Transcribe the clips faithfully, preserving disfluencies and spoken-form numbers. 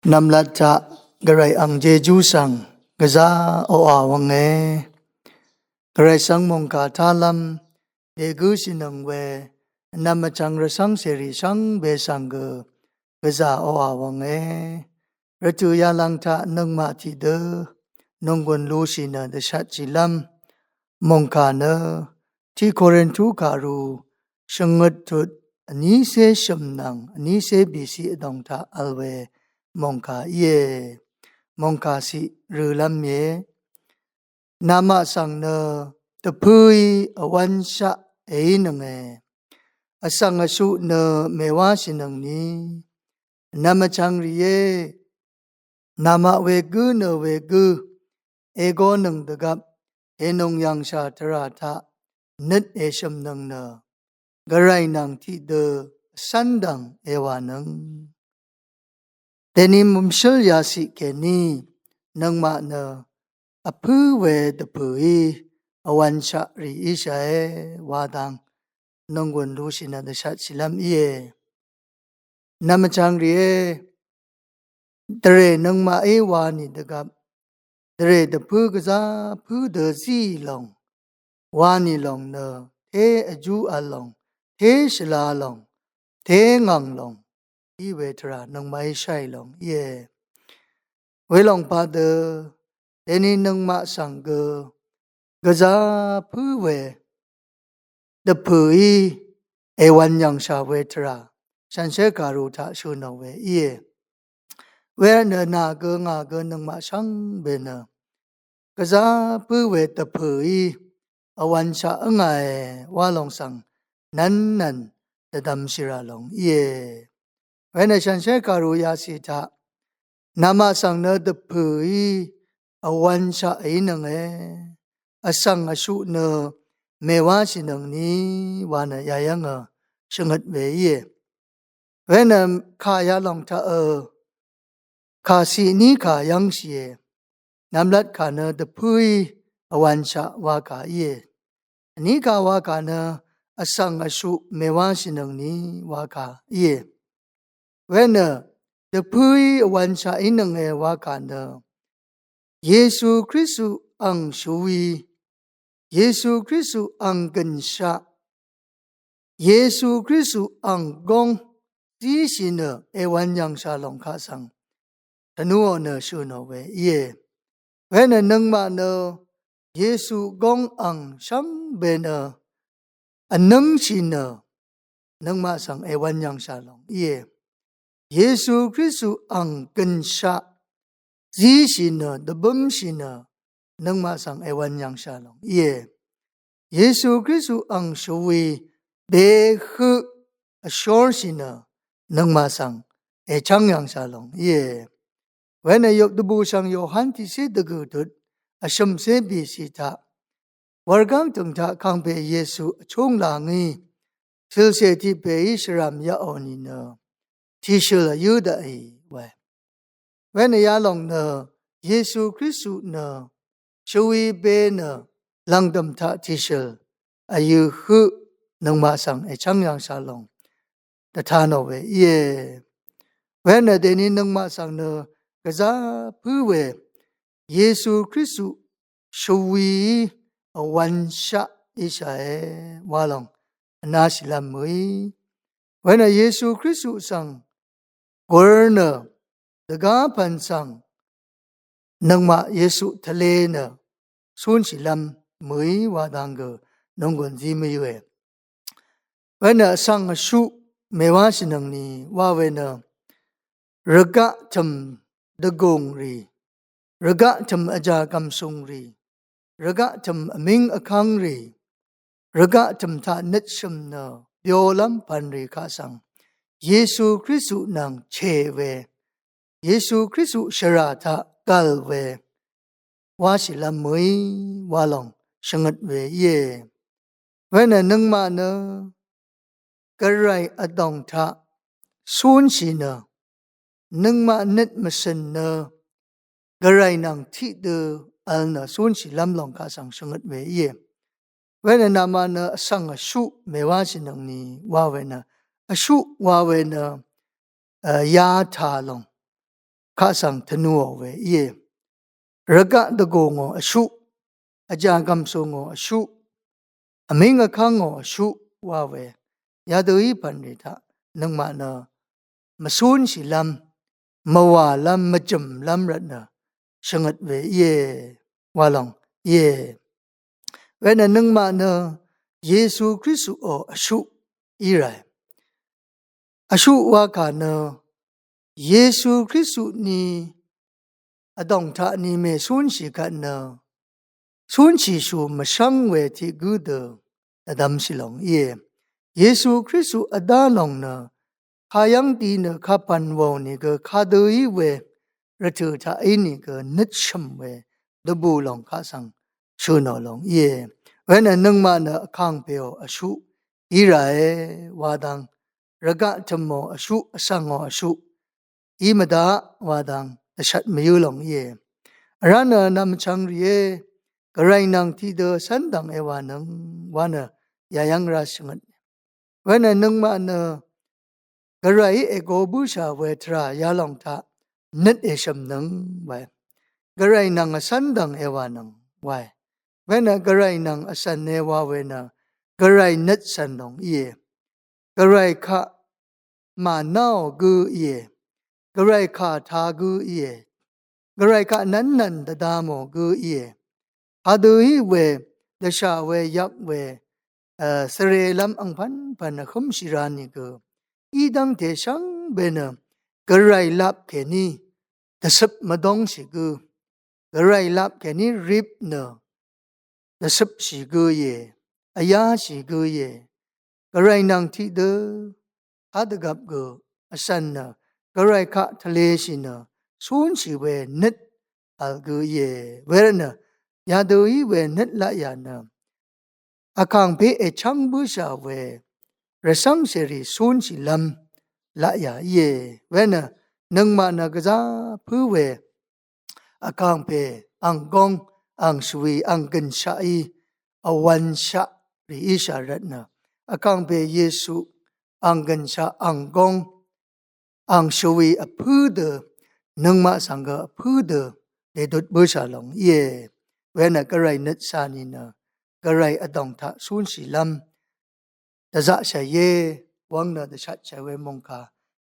Nvmlat taq Gvray ang Jejú svng gvzá oqà wvnge. Gvray svng mòngkà tálv́m dègǿshìnøng we vnvm vchvng rvcv́ng cèrì shvngbe svng gø gvzà oqà wvnge. Rvtø̀ yalvng taq nøngmaq tiqdø nònggùn lushì nø dvshatshìlv́m mòngkà nø tiq Korintu kàru shvngøt tut vnícé shø̀m nvng vnícé bìciq vdòng taq vl we mòngkà íe. Mòngkà ciq rølv́m íe. Namaq svng nø dvpǿí vwv̄nshaq èínønge. Vsvng vshuq nø mèwáshìnøngni vnvm vchvng rìé. Namaq wegǿ nø wegǿ ègonøng dvgvp ènùng yv̀ngshà tvrà taq nøt èshø̀mnøng nø Gvray nvng tiqdø vcv́ndv̀ng èwànøng. Dèni mvmshǿl yaciq kèní nøngmaq nø vpǿ we dvpø̀í vwv̄nshaq rì íshàe wa dang nònggùn lushì nø dvshatshìlv́m íe. Nvm vchvng rìé. Dvrè nøngmaqí wa nì dvgvp dvrè dvpǿ gvzá pǿ dø zíì lòng wa nì lòng nø té vjú vl lòng, té shvla lòng, té ngv̀ng lòng í we tvrà nøngmaqí sháì lòng íe. Welòng padø dèni nøngmaq svng gø gvzá pǿ we dvpø̀í èwv̄n yv̀ngshà we tvrà shanshér kàru taq shø̀ nò we íe. Wervtnø nà gø ngà gø nøngmaq shvngbe nø gvzá pǿ we dvpø̀í vwv̄nshaq ǿngàe wa lòng svng nvnnvn dvdvmshì rà lòng íe. Wenø shanshér kàru yaciq taq namaq svng nø dvpø̀í vwv̄nshaq èínønge. Vsvng vshuq nø mèwáshìnøngni wa nø yayv́ngø shvngøt we íe. Wenø kà yalòng taqø kà ciq ní kà yv́ngshìe. Nvmlat kà nø dvpǿí vwv̄nshaq wa kà íe. Vní kà wa kà nø vsvng vshuq mèwáshìnøngni wa kà íe. Wenø dvpǿí vwv̄nshaq ínønge wa kà nø Yesu Kristu ang shvwi, Yesu Kristu ang gø̀nshaq, Yesu Kristu ang góng zíshì nø èwv̄n yv̀ngshà lòng kaq svng tvnúò nø shø̀ nò we íe. Wenø nøngmaq nø Yesu góng ang shvngbe nø vnǿngshì nø nøngmaq svng èwv̄n yv̀ngshà lòng íe. Yesu Kristu ang gø̀nshaq zíshì nø dvbǿmshì nø nøngmaq svng èwv̄n yv̀ngshà lòng íe. Yesu Kristu ang shvwi behøq vshórshì nø nøngmaq svng èchv́ng yv̀ngshà lòng íe. Wenø yop dvbùshv̀ng Yohan tiqcé dvgø̀ tut vshø̀mcé bìciq taq wurgáng tø̀ng taq kangpè Yesu vchúng la ngí shø̀lcè tiq pèí shvràm yaqò nìnø tìshø̀l vyǿ daqì we. Wenø yalòng nø Yesu Kristu nø shvwi be nø lv̀ngdø̀m taq tìshø̀l vyø høq nøngmaq svng èchv́ng yv̀ngshà lòng dvta nò we íe. Wenø dèni nøngmaq svng nø gvzá pǿ we Yesu Kristu shvwií vwv̄nshaq íshàe wa lòng vnáshìlv́m mø̀í. Wenø Yesu Kristu svng gur nø dvgá pv̀n svng nøngmaq Yesu tvle nø cúnshìlv́m mø̀í wa dang gø nònggùn zí mvyø̄e. Wenø vsvng vshuq mèwáshìnøngni wa we nø rvgaq tø̀m dvgùng rì, rvgaq tø̀m vjà gv̀msùng rì, rvgaq tø̀m vmíng vkv́ng rì, rvgaq tø̀m taq nøtshø̀m nø byolv́m pv̀n rì kaq svng Yesu Kristu nvng chè we, Yesu Kristu shvrà taq gv̀l we wáshìlv́m mø̀í wa lòng shvngøt we íe. Wenø nøngmaq nø Gvray vdòng taq cúnshì nø nøngmaq nøt mvcø̀n nø Gvray nvng tiqdø vl nø cúnshìlv́m lòng kaq svng shvngøt we íe. Wenø namaq nø vsvng vshuq mèwáshìnøngni wa we nø vshuq wa we nø e, yatà lòng kaq svng tvnuò we íe. Rvgaq dvgò ngò vshuq, vjàgv̀msò ngò vshuq, vmíng vkv́ng ngò vshuq wa we yadø í pv̀n rì taq nøngmaq nø mvsúnshìlv́m, mvwàlv́m, mvjø̀mlv́m rvt nø shvngøt we íe wa lòng íe. Wenø nøngmaq nø Yesu Kristuò vshuq í ràe. Vshuq wakà nø Yesu Kristu ni vdòng taq ni mèsúnshì kvt nø cúnshìshù mvshv́ng we tiq gǿ dø dvdvmshì lòng íe. Yesu Kristu vdá lòng nø kayv́ng di nø kapv̀n wàò nìgø kadø í we rvtø̀ taq í nìgø nøtshø̀m we dvbù lòng kaq svng shø̀ nò lòng íe. Wenø nøngmaq nø vkàngpèò vshuq í ràe wa dang, rvgaq tø̀mò vshuq, vsvngò vshuq í mvdaq wa dang dvshvt mvyǿ lòng íe. Vrá nø nv̀m vchvng rìé, gvray nvng tiqdø cv́ndv̀ng èwànøng wa nø yayv́ng rá shvngøt. Wenø nøngmaq nø gvrayí ègo bǿshà we tvrà yalòng taq nøt èshø̀mnøng wae. Gvray nvng vcv́ndv̀ng èwànøng wae. Wenø gvray nvng vcv̀n èwà we nø gvray nøt cv̀n lòng íe. Gvray kaq mànáò gǿ íe. Gvray kà tā gǿ íe. Gvray kaq nv́nnv̀n dvdamò gǿ íe. Kadø í we dvshà we yvk we, e, svrelv́m angpv̀npv̀n vhǿmshì ra nìgø í dv́ngte shvngbe nø gvray lap kèní dvcøp mvdóngshì gǿ, gvray lap kèní rip nø dvcøpshì gǿ íe, vyáshì gǿ íe. Gvray nvng tiqdø kadvgvp gø vcv̀n nø gvray kaq tvleshì nø cúnshì we nøt vl gǿ íe. Wervtnø yadø í we nøt laqyà nø vkàngpè èchv́ng bǿshà we rvcv́ng cèrì cúnshìlv́m laqyà íe. Wenø nøngmaq nø gvzá pǿ we vkàngpè ang góng, ang shvwi, ang gø̀nshaq í vwv̄nshaq rì íshà rvtnø vkàngpè Yesu ang gø̀nshaq, ang góng, ang shvwi vpǿ dø nøngmaq svng gø vpǿ dø dèdut bǿshà lòng íe. Wenø gvray nøt cà nìnø gvray vdòng taq cúnshìlv́m dvzaqshàìé, wvng nø dvshatshàì we mòngkà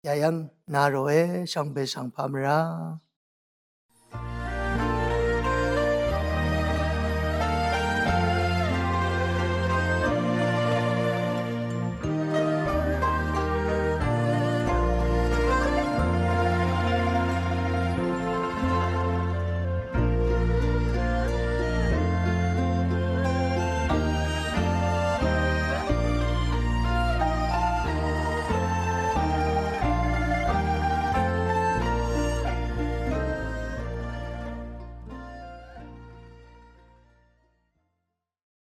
yayv́ng na ròe, shvngbe svng pà mvrá.